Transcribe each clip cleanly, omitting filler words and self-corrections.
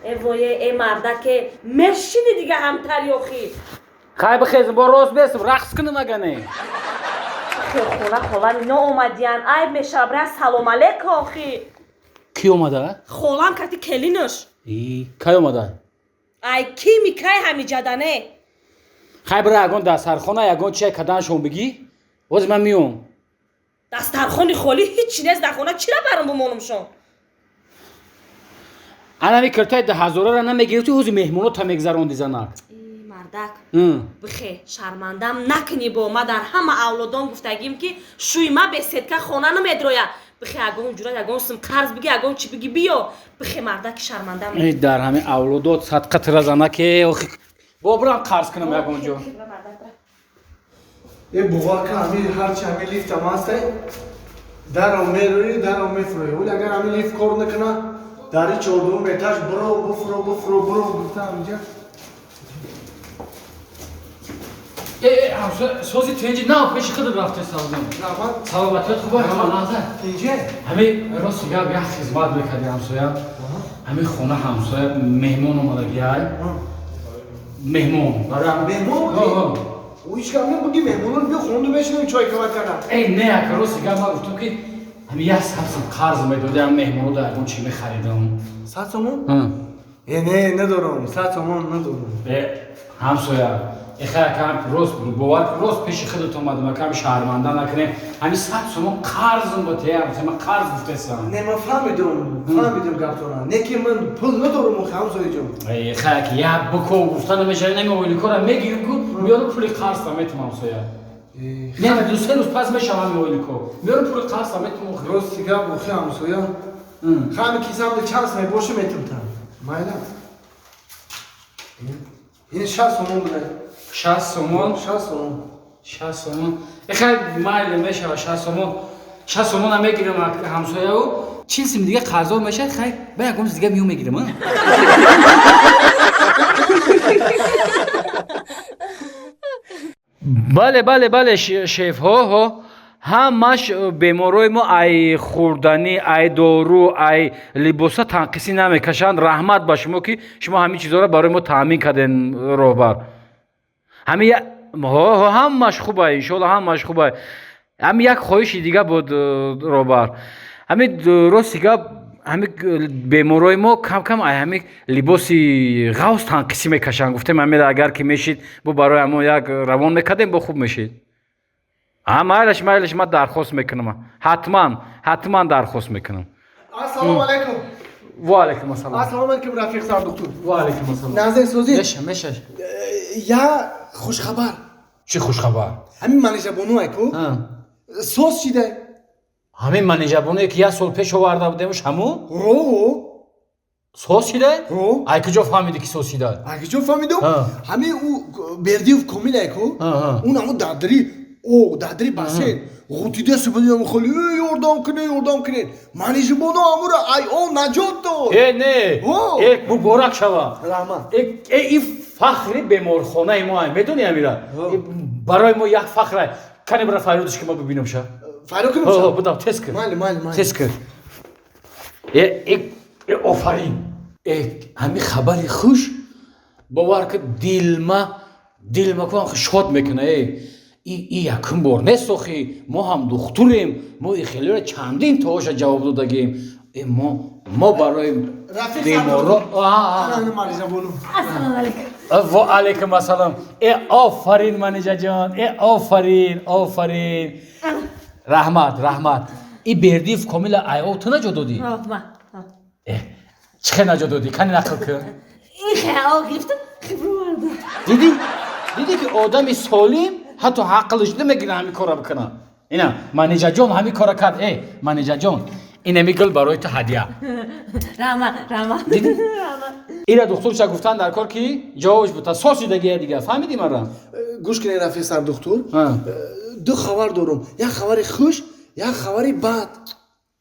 Э вое, э мардаке, мешини дига ҳамтари охи. Хай, бихезм, бо рост бесм, рақс кунам агане. Хона холами ноомадиян, айб мешава, бира, салом алейк охи. Кӣ омада? Холам кати келинаш. И кай омада? Ай кими кай ҳамиҷадане. Хай, бира, ягон дастархона, ягон чия каданшон бигӣ, боз ман миём. Дастархони холӣ, ҳичи нест дар хона, чира барам бумонумшон? Анами киртаи 2000-ара намегирифти, ҳози меҳмонота мегзаронди, занак. Мардак, бихе, шармандам накунӣ. Бо ма дар ҳама авлодон гуфтагим, ки шӯи ма беседка хона намедроя. Бихе, ягон ҷура, ягон сум қарз биги, ягон чӣ биги, биё, бихе, мардаки, шармандам. Дар ҳами авлодот садқа тира, занаке, бо бирам қарз кунам ягон ҷо. Э, бовар кун, ҳами ҳарчи ҳами лифтам ҳастай, даро мерӯӣ, даро мефурӯӣ. Вале агар ҳами лифт кор накуна, дари чордуюм этаж биро, буфуро, буфуро, биро, гуфта ҳаминҷа. Сози, тинҷи на, пеши худат рафте, салом. Раҳмат. Саломатият хуба, ҳама тинҷе. Ҳами рости гап, як хизмат мекарди, ҳамсоя. Ҳами хона, ҳамсоя, меҳмон омадагиай, меҳмон. Меҳмон? Ҳеч гап не, буги меҳмонон биё, хонду бешинем, чой кават кардам. Эй, не, ака, рости гап, ман гуфтам, ки ҳами 100 сум қарз медоди, ҳам меҳмоно да ягон чӣ мехаридам. 100 сомон? Э, не, надорам, 100 сомон надорам. Э, ҳамсоя, эхай, акам, рост бовар, рост пеши худат омадам, акам, шаҳрманда накунем, ҳами 100 сомон қарзм ба те, ҳамсоя, ман қарз гуфтесам. Не, ман фаҳмидум, фаҳмидум гаптона, не ки ман пул надорам охи, ҳамсояҷон. Эхай, аки, як бико гуфта намешава, нами ойликора мегирим ку, меёрам, пули қарзта метум, ҳамсоя. Не, 2-3 рӯз пас мешавам, ҳами ойлико меёрам, пули қарзта метум. Рости гап, охи, ҳамсоя, ҳами кисамда чанд сомон боша, метумтам, майла, ин 60 сомон буда. 60 сомон? 60 сомон. 60 сомон, эхай, майли, мешава 60 сомон. 60 сомона мегирам, ҳамсояу, 40 сим дига қарздор мешавад. Хай, ба ягон рӯз дига миём, мегирам. Бале, бале, бале, шеф, ҳо, ҳо, ҳамаш беморои мо ай хӯрданӣ, ай дору, ай либоса танқисӣ намекашанд. Раҳмат ба шумо, ки шумо ҳамин чизҳоро барои мо таъмин кардем, роҳбар. Ҳами ҳо, ҳо, ҳамаш хубай, иншоалло, ҳамаш хубай. Ҳами як хоҳиши дига буд, роҳбар. Ҳами рости гап, ҳами беморои мо кам кам ай ҳами либоси ғавз танқисӣ мекашанд. Гуфтем, ҳамира агар ки мешид, бо барои ҳамон як равон мекардем, бо хуб мешид. А, майлаш, майлаш, ман дархост мекунам, ҳатман, ҳатман дархост мекунам. Ассалому алайкум. Ва алайкум ассалом. Ассалому алайкум, рафиқ сардухтур. Ва алайкум ассалом. Назар, созӣ? Меша, меша. Я хушхабар. Чӣ хушхабар? Ҳамин манижабону айку соз шида. Ҳамин манижабонуе, ки як сол пеш оварда будемуш, ҳамун? Ро. Соз шида? Ро. Ай куҷо фаҳмидӣ, ки соз шида? Ай куҷо фаҳмидум? Ҳамин ӯ Бердиев Комил айку, он ҳамун дадри о дадри бассейн ғутида субадиам, холи ёрдам кунед, ёрдам кунед, манижабону ҳамуро ай о наҷот дод. Э, не, э, муборак шава. Раҳмат. Э, и фахри беморхонаи мо ай, медони, амира барои мо як фахр ай. Кане, бира, фарёдиш ки, ма бибинам ша. Фарёд кунам? Будам, тез кир. Майли, майли, майли. Тез кир. Э, э, э, офарин! Э, ҳами хабари хуш, бовар ки, дилма, дилма кун шод мекуна. Э, и якум бор нест охи, мо ҳам духтурем, мо и хелеро чандин тооша ҷавоб додагем. Э, мо барои беморо. Ва алайкум ассалом. Э, офарин, манижаҷон, э, офарин, офарин, раҳмат, раҳмат. И Бердиев Комила айо ту наҷо додӣ? Э, чӣ хел наҷо додӣ, кани нақл кун. Дидӣ, дидӣ, ки одами солим ҳатто ҳақлиш намегира ҳамин корро бикунад. Ина манижаҷон ҳамин корро кард. Э, манижаҷон, инами гул барои ту ҳадя. Раҳмат, раҳмат. Дидӣ, ира духтурша гуфтан дар кор, ки ҷавобш бута сосидагия дига, фаҳмидӣ мара? Гӯш кунед, рафиқ сардухтур, ду хабар дорум: як хабари хуш, як хабари бад.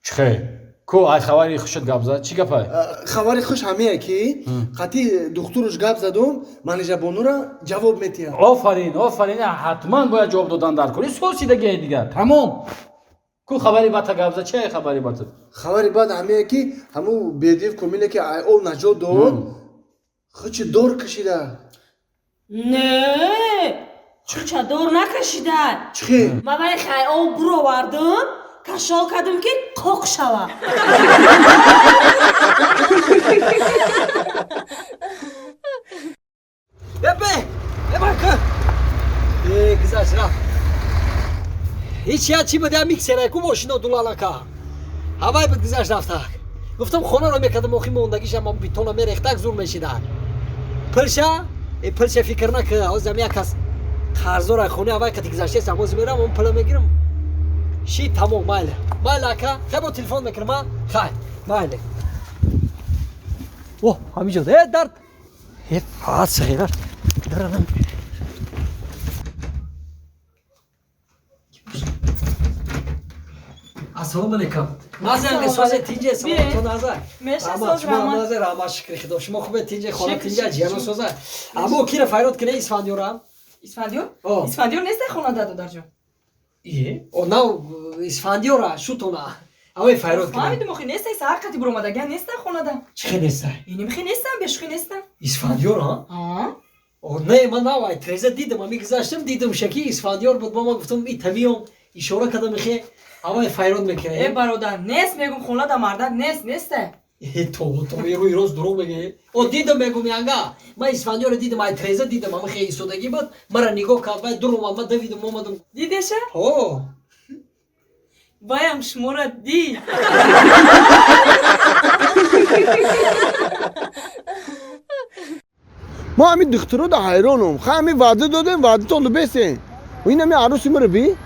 Чӣ хел ку? Ай хабари хушат гап зад, чӣ гапай? Хабари хуш ҳамее, ки қатъи духтуруш гап задум, манижабонура ҷавоб метиҳад. Офарин, офарин, ҳатман бояд ҷавоб додан дар кор, сосидагия дига, тамом. Ку хабари бата гап за, чия хабари бата? Хабари бад ҳамее ки ҳамун Бердиев Комиле ки ай об наҷот дод, хучи дор кашида. Не, хуча дор накашида. Чӣ? Ман вале хай об буровардам, кашол кардам ки қоқ шава. Эбе, эбака. Э, гузашт рафт. Ҳеч я чӣ буд, я миксера ку мошино дулалака. Ҳавай буд, гузашт рафтак. Гуфтам хонаро мекардам, охи мондагишам ам битона мерехтак зур мешидак. Пилша? Э, пилша фикр нака, ҳозир як кас қарздора хонаи ҳавай қати гузаштест, ҳозир мерам, он пила мегирам. Ши тамом, майли. Майли ака, хай бо телефон мекунам, а? Хай, майли. О, ҳаминҷо. Э, дард. Э, фаат сағирар. Даранам. Ассалому алайкум. Мазан созе тинҷе саломатон назар. Меша соз рамат. Назар рамат шукри худо. Шумо хубе тинҷе хона тинҷе ҷиано соза. Аммо кира файрод кине Исфандиёра? Исфандиёр? Исфандиёр нест хона додарҷон. Е? О нав Исфандиёра шутона. Авай файрод кине. Фаҳмидум охи нест саҳар қати буромадаган нест хонада. Чӣ хе нест? Ини михи нестам, бешухи нестам. Исфандиёр, ҳа? Ҳа. О не, ман нав ай треза дидам, ами гузаштам дидам шаки Исфандиёр буд, ма гуфтам и тамиём ишора кардам михе авай файрод мекунем. Э бародар, нест мегум хонада мардак нест, несте. Э то рӯи рост дурӯғ мегӯӣ. О дидам мегум янга. Ман Исфандиёрро дидам, ай треза дидам, ама хе истодагӣ буд, мара нигоҳ кард, вай дур омад, ман давидам омадам. Дидеша? О. Ваям шуморо дид. Мо ҳамин духтуро да ҳайронум. Ха ҳамин ваъда додем, ваъдатонро бесен. Ин ҳамин арӯси маро би?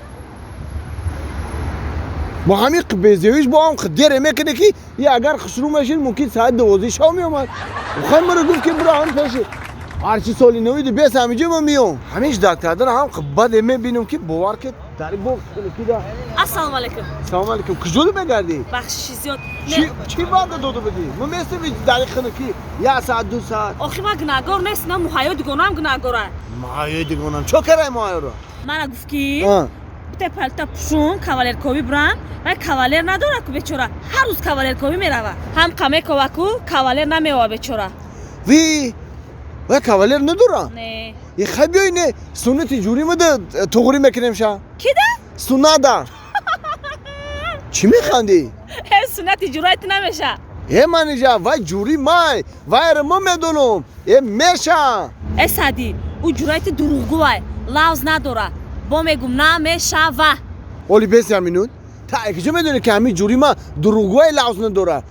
Бо ҳамин безевиш бо ҳам дере мекунӣ ки и агар хушрӯ мешид мумкин соат 12 шав меомад. Хай маро гуфт ки биро ҳам пеши ҳарчи соли навиди бес ҳамиҷо ма меом. Ҳамин ждат кардан ҳам баде мебинам ки бовар ки дар боғ хунукида. Ассалому алайкум. Салому алайкум. Куҷо мегардӣ? Бахшиши зиёд. Чӣ ваъда дода будӣ? Мо местем дар хунукӣ як саат ду саат. Охи ман гунаҳгор нестам, муҳайё дугонаам гунаҳгора. Муҳайёи дугонаам. Чо карай муҳайёро? Мана гуфт ки бите палта пушун кавалерковӣ бурам, вай кавалер надора ку бечора. Ҳар рӯз кавалерковӣ мерава. Ҳам қамекова ку кавалер намеова бечора. Ви вай кавалер надора? Не. Е хай биёй не суннати ҷурӣ мада туғрӣ мекунем ша. Кида? Суннада. Чӣ механдӣ? Э суннати ҷурай ту намеша. Э манижа вай ҷурӣ май, вайро мо медонам. Э меша. Э Саъдӣ, ӯ ҷурай ту дурӯғгӯвай, лавз надора. Бо мегум намешава. Оли бес як минут. Та куҷо медонӣ ки ҳамин ҷурӣ ма дурӯғгӯвай лавз надора?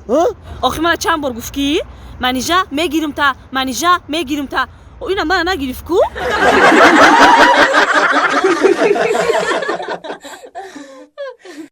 Охи мана чанд бор гуфт ки манижа мегирим та, манижа мегирим та. Ина мана нагирифт ку?